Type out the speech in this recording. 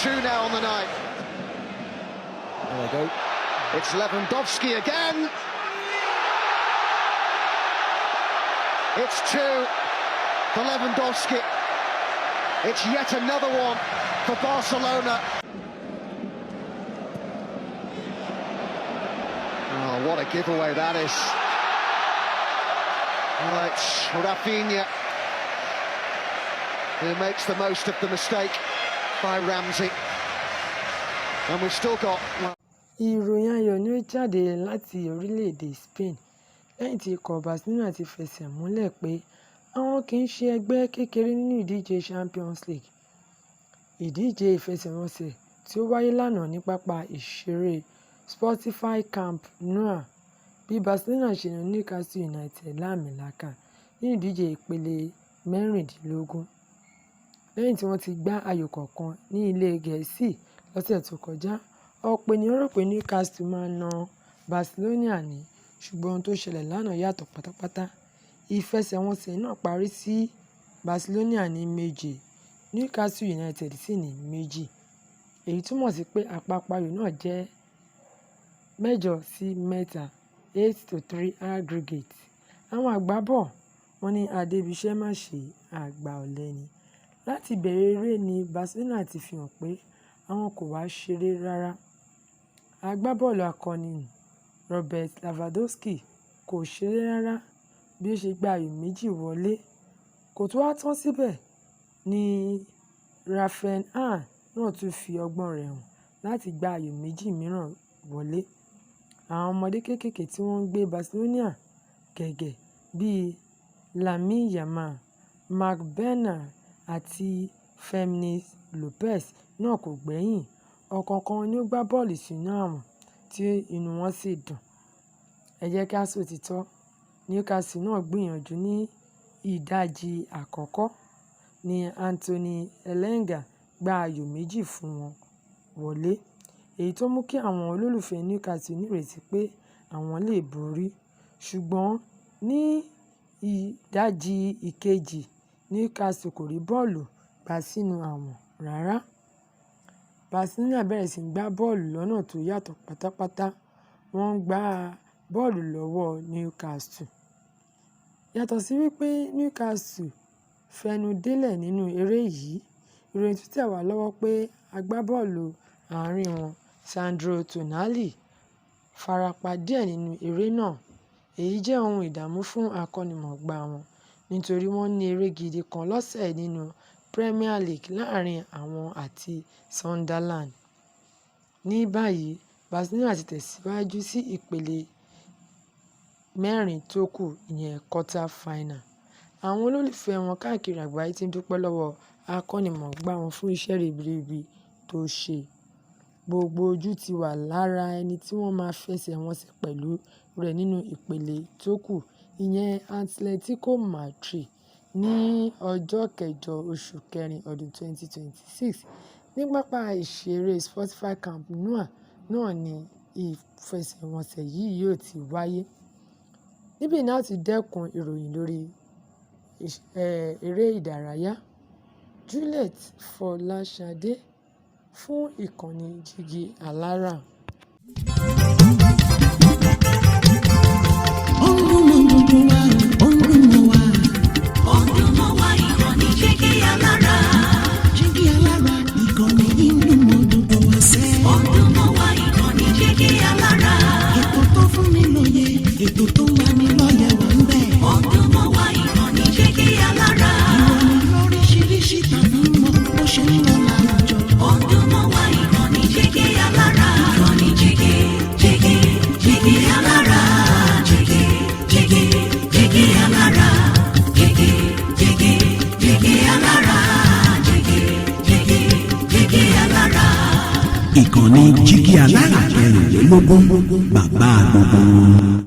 Two now on the night. There they go. It's Lewandowski again. It's two for Lewandowski. It's yet another one for Barcelona. Oh, what a giveaway that is. Right, Raphinha, who makes the most of the mistake by Ramsey. And we've still got. Ìròyìn ayọ̀ ni ó jáde láti orílẹ̀-èdè Spain lẹ́yìn tí ikọ̀ Barcelona ti fẹsẹ̀ múlẹ̀ pé àwọn kì í ṣe ẹgbẹ́ kékeré nínú ìdíje Champions League. Ìdíje ìfẹsẹ̀wọnsẹ̀ tí ó wáyé lánàá ní pápá ìṣeré Spotify Camp Nou bí Barcelona ṣe na Newcastle United láàmìlàaka nínú ìdíje ìpele mẹ́rìndínlógún. Lẹ́yìn tí wọ́n ti gbá ayò kọ̀ọ̀kan ní ilẹ̀ Gẹ̀ẹ́sì lọ́sẹ̀ tó kọjá, ọ̀pọ̀ ènìyàn rò pé Newcastle máa na Barcelona ní, ṣùgbọ́n ohun tó ṣẹlẹ̀ lánàá yàtọ̀ pátápátá. Ìfẹsẹ̀wọnsẹ̀ náà parí sí Barcelona ní 7, Newcastle United sì ní 2. Èyí túmọ̀ sí pé àpapọ̀ ayò náà jẹ́ 8-3, 8-3 aggregate. Àwọn àgbà bọ̀, wọ́n ní adébíṣẹ́ má ṣe àgbà ọ̀lẹ ni. Láti ìbẹ̀rẹ̀ eré ni Barcelona ti fi hàn pé àwọn kò wá ṣeré rárá. Agbábọ́ọ̀lù akọni nì Robert Lewandowski kò ṣeré rárá bí ó ṣe gbá ayò méjì wọlé. Kò tún wá tán síbẹ̀ ní Raphinha náà tún fi ọgbọ́n rẹ̀ hàn láti gbá ayò méjì mìíràn wọlé. Àwọn ọmọdé kéékèèké tí wọ́n ń gbé Barcelona gẹ́gẹ́ bí Lamine Yamal, Marc Bernal àti Fermin Lopez náà kò gbẹ́yìn, ọ̀kọ̀ọ̀kan wọn ni ó gbá bọ́ọ̀lù sínú àwọ̀n tí inú wọn sì dùn. Ẹ jẹ́ kí á sòtítọ́, Newcastle náà gbìyànjú ní ìdajì àkọ́kọ́ ní Anthony Elanga gbá ayò méjì fún wọn wọlé, èyí tó mú kí àwọn olólùfẹ́ Newcastle nírètí pé àwọn lè borí. Ṣùgbọ́n ní ìdajì ìkejì Newcastle kò rí bọ́ọ̀lù gbá sínú àwọ̀n rárá. Barcelona bẹ̀rẹ̀ sí í gbá bọ́ọ̀lù lọ́nà tó yàtọ̀ pátápátá, wọ́n ń gba bọ́ọ̀lù lọ́wọ́ Newcastle. Yàtọ̀ sí wípé Newcastle fẹnu délẹ̀ nínú eré yìí, ìròyìn tún tẹ̀ wá lọ́wọ́ pé agbábọ́ọ̀lù àárín wọn Sandro Tonali farapa díẹ̀ nínú eré náà. Èyí jẹ́ ohun ìdààmú fún akọ́nimọ̀ọ́gbá wọn nítorí wọ́n ní eré gidi kan lọ́sẹ̀ nínú Premier League láàárín àwọn àti Sunderland. Ní báyìí, Barcelona ti tẹ̀síwájú sí ìpele mẹ́rin tó kù ìyẹn quarter-final. Àwọn olólùfẹ́ wọn káàkiri àgbáyé ti ń dúpẹ́ lọ́wọ́ akọ́nimọ̀ọ́gbá wọn fún iṣẹ́ ribiribi tó ṣe. Gbogbo ojú ti wà lára ẹni tí wọ́n máa fẹsẹ̀wọnsẹ̀ pẹ̀lú rẹ̀ nínú ìpele tó kù ìyẹn Atletico Madrid ní ọjọ́ kẹjọ oṣù kẹrin ọdún 2026 ní pápá ìṣeré Spotify Camp Nou náà ni ìfẹsẹ̀wọnsẹ̀ yìí yóò ti wáyé. Níbí ni a ó ti dẹ́kun ìròyìn lórí eré ìdárayá. Juliet Fọláṣadé fún ìkànnì Jígí Alárà. Ó ń dún mọ́ gbogbo wa, ó ń dún mọ́ wa. Ó ń dún mọ́ wa, ìkànnì Jígí Alára. Jígí Alára, ìkànnì yìí ń dún mọ́ gbogbo wa sẹ́. Ó ń dún mọ́ wa, ìkànnì Jígí Alára. Ètò tó fún ni lóye, ètò tó ń lani lọ́yẹ̀ wà ń bẹ̀. Ó ń dún mọ́ wa, ìkànnì Jígí Alára. Ìròyìn lóríṣiríṣi tàbí mọ́ bó ṣe ń lọ láwùjọ. Ó ń dún mọ́ wa, ìkànnì Jígí Alára. Ìkànnì Jígí, Jígí, Jígí Alára. Jígí, Jígí, Jígí Alára. Jígí, Jígí, Jígí Alára. Jígí, Jígí, Jígí Alára. Ìkànnì Jígí Alára kẹrìnlélógún, bàbá gbogbo wọn.